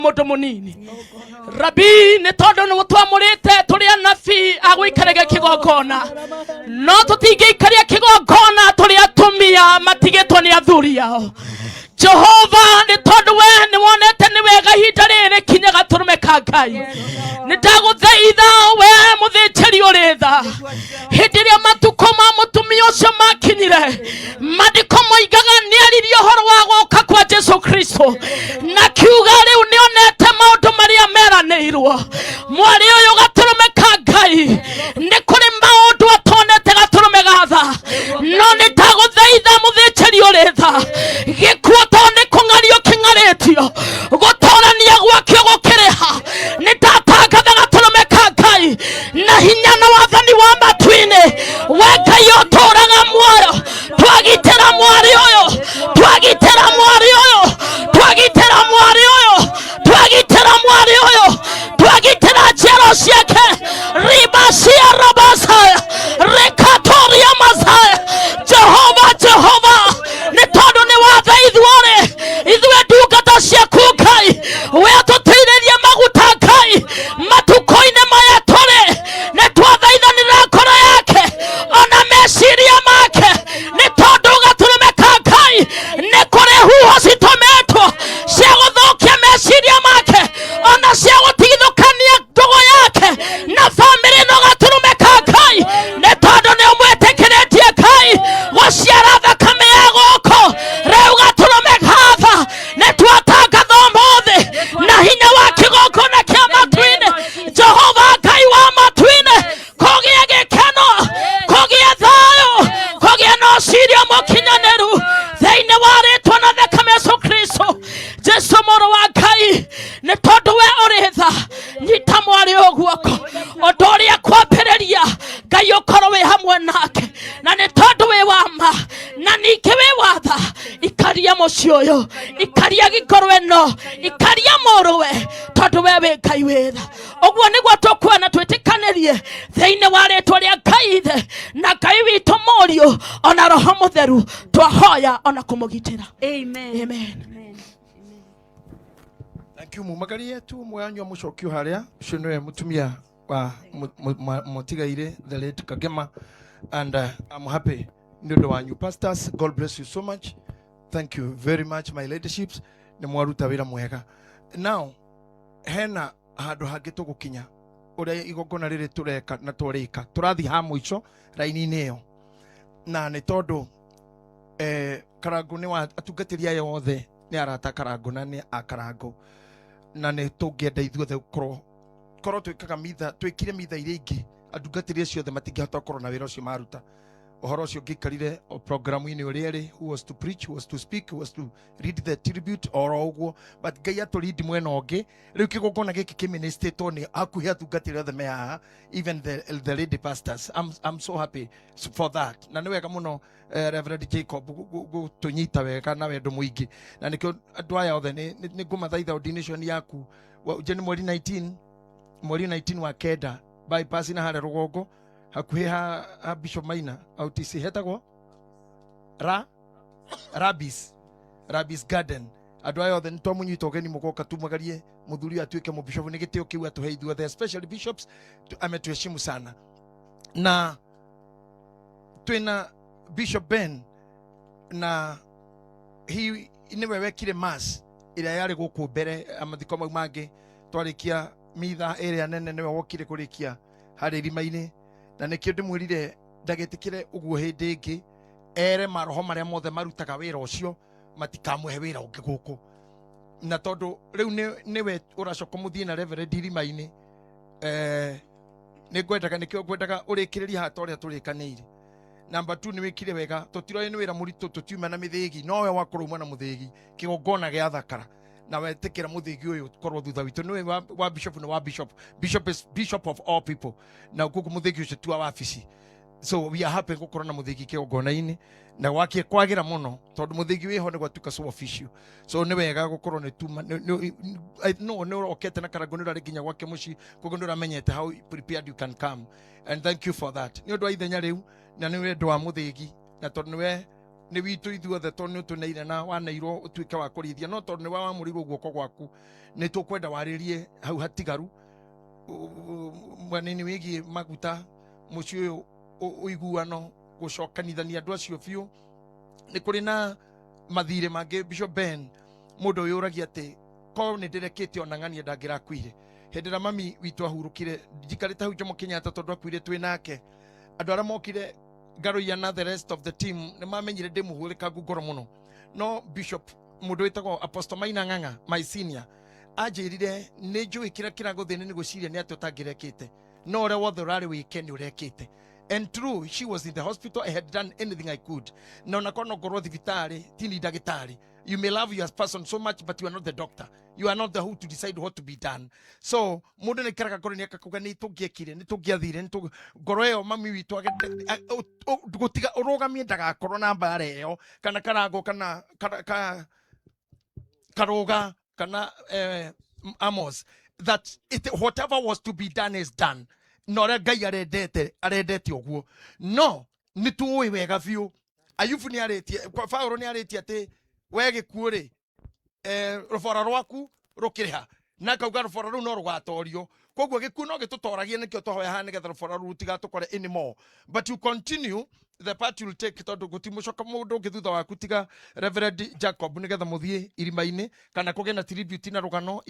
Mũndũ mũnini rabi nĩ tondũ nĩ twamũrĩte tũrĩ anabii a gũikaragia kĩgongona, no tũtingĩikaria kĩgongona tũrĩ atumia matigĩtwo nĩ athuri ao. Jehova, nĩ tondũ we nĩ wonete nĩ wega ihinda rĩrĩ kinya gatũrũme ka Ngai, nĩ ndagũthaitha we mũthĩnjĩri ũrĩ tha, hĩndĩ ĩrĩa matukũ ma mũtumia ũcio makinyire, mandĩko moigaga nĩ aririe ũhoro wa gũka kwa Jesu Kristo na kiuga rĩu nĩ onete maũndũ marĩa meranĩirwo. Mwarĩ ũyũ gatũrũme ka Ngai, nĩ kũrĩ maũndũ atonete gatũrũme gatha, no nĩ ndagũthaitha mũthĩnjĩri ũrĩ tha, gĩkuũ to nĩ kũng'ario kĩng'arĩtio, gũtorania gwakĩo gũkĩrĩha. Nĩ ndatangatha gatũrũme ka Ngai na hinya na wathani wa matu-inĩ, we Ngai ũtũraga muoyo, twagitĩra mwarĩ ũyũ, twagitĩra mwarĩ ũyũ, twagitĩra mwarĩ ũyũ, twagitĩra mwarĩ ũyũ, twagitĩra njiaro ciake. Ribacia rabasaya rekatoria masaya. Jehova, Jehova, nĩ tondũ nĩ watha ithuorĩ ithuĩ ndungata ciaku Ngai, we tũteithĩrie maguta Ngai matukũ-inĩ maya tũrĩ. Nĩ twathaithanĩra ngoro yake ona meciria make, nĩ tondũ gatũrũme ka Ngai, nĩ kũrĩ huho citũmĩtwo cia gũthũkia meciria make ona cia gũtigithũkania ndũgũ yake na bamĩrĩ. No gatũrũme ka Ngai, nĩ tondũ nĩ ũmwĩtĩkĩrĩtie Ngai gũciara thakame ya gũkũ rĩu, gatũrũme gatha, nĩ twatangatha ũmũthĩ na hinya wa kĩgongona kĩa matu-inĩ, Jehova Ngai wa matu-inĩ, kũgĩe gĩkeno, kũgĩe thayũ, kũgĩe na ũciria mũkinyanĩru thĩinĩ wa rĩtwa na thakame Yesu Kristo, Jesu mũrũ wa Ngai. Nĩ tondũ we ũrĩ tha, nyita mwarĩ ũyũ guoko ũndũ ũrĩa kwambĩrĩria, Ngai ũkorwo wĩ hamwe nake, na nĩ tondũ wĩ wa ma na ningĩ wĩ watha, ikaria mũciĩ ũyũ, ikaria gĩkorwo ĩno, ikaria mũrũwe, tondũ we wĩ Ngai wĩra. Ũguo nĩguo tũkuona twĩtĩkanĩrie thĩinĩ wa rĩtwa rĩa Ngai Ithe na Ngai witũ Mũriũ ona Roho Mũtheru, twahoya ona kũmũgitĩra. Amen. Amen. Amen. Thank you. Mumagarie tu mwanyua mucokio haria ucio niwe mutumia wa mutigaire, the late Kagema, and I'm happy nĩ ũndũ wanyu pastors. God bless you so much. Thank you very much, my leaderships. Nĩ mwaruta wĩra mwega. Now hena handũ hangĩ tũgũkinya ũrĩa igongona rĩrĩ tũreka na twarĩka, tũrathiĩ ha mũico raini-inĩ ĩyo, na nĩ tondũ Karango nĩ wa atungatĩri aya othe nĩ arata Karango na nĩ a Karango, na nĩ tũngĩenda ithuothe gũkorwo korwo twĩkaga mitha, twĩkire mitha iria ingĩ, atungatĩri acio othe matingĩhota gũkorwo na wĩra ũcio maruta. Ũhoro ũcio ũngĩikarire o programu-inĩ ũrĩa ĩrĩ, who was to preach, who was to speak, who was to read the tribute, oro ũguo, but Ngai atũrindi mwena ũngĩ. Rĩu kĩgongona gĩkĩ kĩministĩtwo nĩ hakuhĩ atungatĩri othe me haha, even the lady pastors. I'm so happy for that, na nĩ wega mũno, Reverend Jacob gũtũnyita wega na wendo mũingĩ, na nĩkĩo andũ aya othe nĩ ngũmathaitha ordination yaku nje nĩ mweri 19, mweri 19 wa kenda, bypass na harĩa rũgongo hakuhĩ ha Bishop Maina autc hetagwo ra Rabis Garden. Andũ aya othe nĩ twamũnyita ũgeni, mũgoka tumagarie mũthuri ũyũ atuĩke mũbishopu. Nĩ gĩtĩo kĩu atũhe ithuothe, especially bishops. Ametuheshimu sana, na twĩna Bishop Ben, na he nĩwe wekire mass ĩrĩa yarĩ gũkũ mbere ya mathiko mau mangĩ. Twarĩkia mitha ĩrĩa nene, nĩwe wokire kũrĩkia harĩ irima-inĩ, na nĩkĩo ndĩmwĩrire ndagetĩkĩre ũguo hĩndĩ ĩngĩ, ere maroho marĩa mothe marutaga wĩra ũcio matikamũhe wĩra ũngĩ gũkũ, na tondũ rĩu nĩwe ũracoka mũthiĩ na reverend irima-inĩ, nĩ ngwendaga, nĩkĩo ngwendaga ũrĩkĩrĩrie haha ta ũrĩa tũrĩkanĩire. Number 2, nĩ wĩkire wega. Tũtiroĩ nĩ wĩra mũritũ, tũtiuma na mĩthĩgi, nowe wakorwo uma na mũthĩgi kĩgongona gĩa thakara na wetĩkĩra mũthĩgi ũyũ korwo thutha witũ nĩwe wa bishop, nĩ wa bishop. Bishop is bishop of all people, na koguo mũthĩgi ũcio ti wa wabici, so we are happy gũkorwo na mũthĩgi kĩgongona-inĩ na gwakie kwagĩra mũno, tondũ mũthĩgi wĩho nĩ gwatuĩka so official, so nĩ wega gũkorwo nĩ tuma no nĩ ũrokete na Karango, nĩ ũrarĩ nginya gwake mũciĩ, koguo nĩ ũramenyete how prepared you can come, and thank you for that. Nĩ ũndũ wa ithenya rĩu na nĩ wendo wa mũthĩgi, na tondũ nĩwe Nĩ witũ ithuothe tondũ nĩ ũtũneire na waneirwo ũtuĩke wa kũrĩithia, no tondũ nĩ wamũrĩirwo guoko gwaku, nĩ tũkwenda warĩrie hau hatigaru mwena-inĩ wĩgiĩ maguta, mũciĩ ũyũ, ũiguano, gũcokanithania andũ acio biũ. Nĩ kũrĩ na mathirĩ mangĩ, Bishop Ben, mũndũ ũyũragia atĩ korwo nĩ ndĩrekĩte ona ng'ania ndangĩrakuire. Hĩndĩ ĩrĩa mami witũ ahurũkire, njikarĩte hau Jomo Kenyatta, tondũ akuire twĩ nake, andũ arĩa mokire Ngaruiya na the rest of the team nĩ mamenyire ndĩ mũhũrĩkangu ngoro mũno. No bishop, mũndũ wĩtagwo Apostle Maina Ng'ang'a, my senior, anjĩrire, "Nĩ njũĩ kĩrĩa kĩragũthĩni nĩ gwĩciria nĩ atĩ ũtangĩrekĩte, no ũrĩa wothe ũrarĩ wĩke nĩ ũrekĩte." And true, she was in the hospital. I had done anything I could, na onakorwo no ngorwo thibitarĩ, tini ndagĩtarĩ. You may love your person so much, but you are not the doctor. You are not the who to decide what to be done. So mundu nä karaga ngoro nä akakauga nä tå ngĩekire, nä tå ngĩathire, ngoro ĩyo mami witũ gũtiga ũrũgamie ndagakorwo na mbara ĩyo kana karango kana karuga kana Amos, that it, whatever was to be done is done, na ũrĩa Ngai arendete arendete ũguo. No nĩ tũĩ wega biũ Ayubu nĩ arĩtie, Paulo nĩ arĩtie atĩ we gĩkuũ rĩ, rũbora rwaku rũkĩrĩha, na akauga rũbora rũu no rũgatorio. Koguo gĩkuũ no gĩtũtoragie, nĩkĩo twahoya haha nĩgetha rũbora rũu rũtigatũkore anymore. But you continue the part you'll take, tondũ gũtimũcoka mũndũ ũngĩ thutha waku tiga Reverend Jacob, nĩgetha mũthiĩ irima-inĩ kana kũgĩe na tribute na rũgano,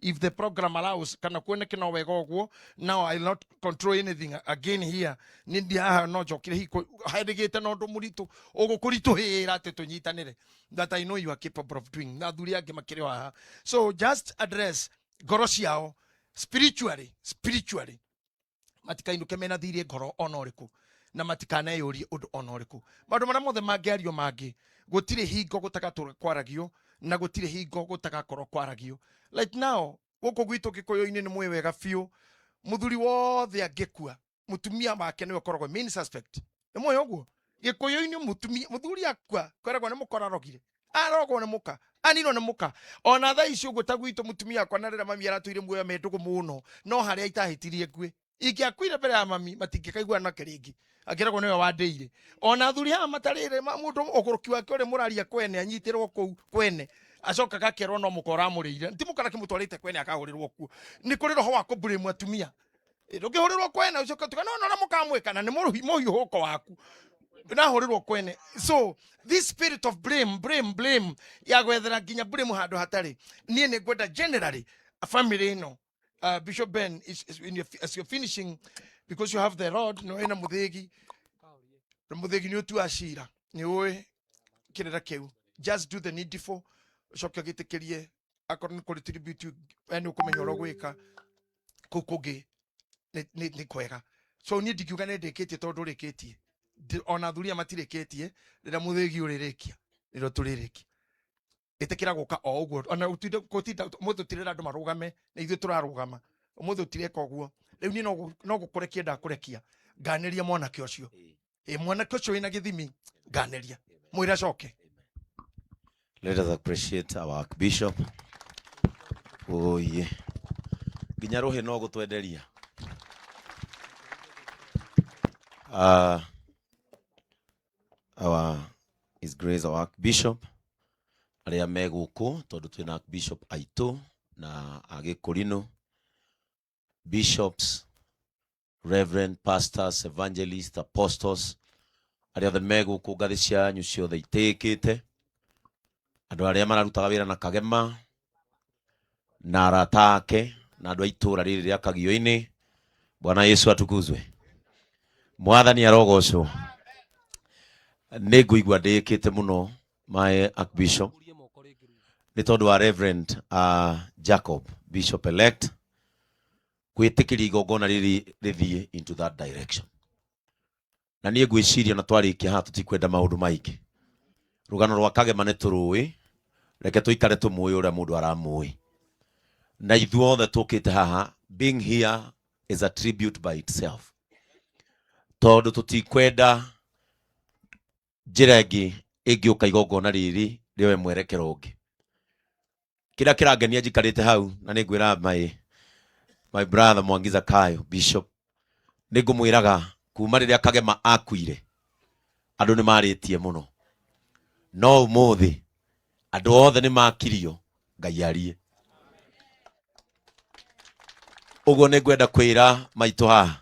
if the program allows, kana kuoneke no wega ũguo. Now I will not control anything again here. Nĩ ndi haha no njokire hihi handĩgĩte na ũndũ mũritũ ũgũkũritũhĩra atĩ tũnyitanĩre, that I know you are capable of doing, na athuri angĩ makĩrĩ o haha. So just address ngoro ciao spiritually, matikainũke mena thirĩ ngoro ona ũrĩkũ, na matikaneyũrie ũndũ ona ũrĩkũ. Maũndũ marĩa mothe mangĩario mangĩ, gũtirĩ hingo gũtagatũra kwaragio, na gũtirĩ hingo gũtagakorwo kwaragio. Like now, gũkũ gwitũ Gĩkũyũ-inĩ nĩ mũĩ wega biũ, mũthuri wothe angĩkua, mũtumia wake nĩwe ũkoragwo main suspect. Nĩ mũĩ ũguo Gĩkũyũ-inĩ, mũtumia, mũthuri akua, kwĩragwo nĩ mũkora arogire, arogwo nĩ mũka, aninwo nĩ mũka. Ona thaa ici ũguo ta gwitũ, mũtumia akwa na rĩrĩa mami aratũire muoyo me ndũgũ mũno, no harĩa itahĩtirie ngue, ingĩakuire mbere ya mami, matingĩkaiguana nake rĩngĩ, akĩragwo nĩwe wandĩire. Ona athuri haha matarĩre mũndũ ũgũrũki wake ũrĩa mũraria kwene, anyitĩrwo kũu kwene, acoka gakerwo no mũka ũramũrĩire, ti mũka nakĩmũtwarĩte kwene, akahũrĩrwo kuo. Nĩ kũrĩ roho wa kũblame atumia. Ndũngĩhũrĩrwo kwene ũcoke tuga no no mũkamwĩka na nĩ mũhiũhũko waku nahũrĩrwo kwene. So this spirit of blame, blame, blame, ya gwethera nginya blame handũ hatarĩ, niĩ nĩ ngwenda generally a family ĩno, Bishop Ben is in your, as you're finishing, because you have the rod, no ĩna mũthĩgi, na mũthĩgi nĩ ũtua cira, nĩ ũĩ kĩrĩra kĩu. Just do the needful, ũcoke ũgĩtĩkĩrie akorwo nĩ kũrĩ tribute, we nĩ ũkũmenya ũrĩa ũgwĩka kũu kũngĩ nĩ kwega. So niĩ ndingiuga nĩ ndĩkĩtie, tondũ ndũrĩkĩtie. Ona athuri aya matirĩkĩtie. Rĩrĩa mũthĩgi ũrĩrĩkia, nĩrĩo tũrĩrĩkia. Ĩtĩkĩra gũka o ũguo, ona ũtinde gũtinda ũmũthĩ ũtirĩra andũ marũgame, na ithuĩ tũrarũgama ũmũthĩ, ũtireka ũguo. Rĩu niĩ no gũkũrekia ndakũrekia nganĩria mwanake ũcio, ĩ mwanake ũcio wĩna gĩthimi, nganĩria mwĩre acoke. Let us appreciate our Archbishop. Oye. Nginya rũhĩ no gũtwenderia. Our His Grace our Archbishop arĩa me gũkũ, tondũ twĩna Archbishop aitũ na agĩkũrinũ, bishops, reverend pastors, evangelists, apostles, arĩa othe me gũkũ, ngathĩ cianyu ciothe itĩĩkĩte, andũ arĩa mararutaga wĩra na Kagema na arata ake na andũ a itũũra rĩrĩ rĩa Kagio-inĩ. Bwana Yesu atukuzwe. Mwathani arogocwo. Nĩ ngũigua ndĩĩkĩte mũno, my Archbishop, nĩ tondũ wa Reverend Jacob, Bishop elect, gwĩtĩkĩria igongona rĩrĩ rĩthiĩ into that direction. Na niĩ ngwĩciria na twarĩkia haha, tũtikwenda maũndũ maingĩ. Rũgano rwa Kagema nĩ tũrũĩ, reke tũikare tũmũĩ ũrĩa mũndũ aramũĩ. Na ithuothe tũkĩte haha, being here is a tribute by itself, tondũ tũtikwenda njĩra ĩngĩ ĩngĩũka igongona rĩrĩ rĩoe mwerekero ũngĩ. Kĩrĩa kĩrangenia njikarĩte hau, na nĩ ngwĩra my brother Mwangi Zakayo Bishop, nĩ ngũmwĩraga kuma rĩrĩa Kagema akuire, andũ nĩ marĩtie mũno. No ũmũthĩ andũ othe nĩ makirio Ngai arie. Ũguo nĩ ngwenda kwĩra maitũ haha.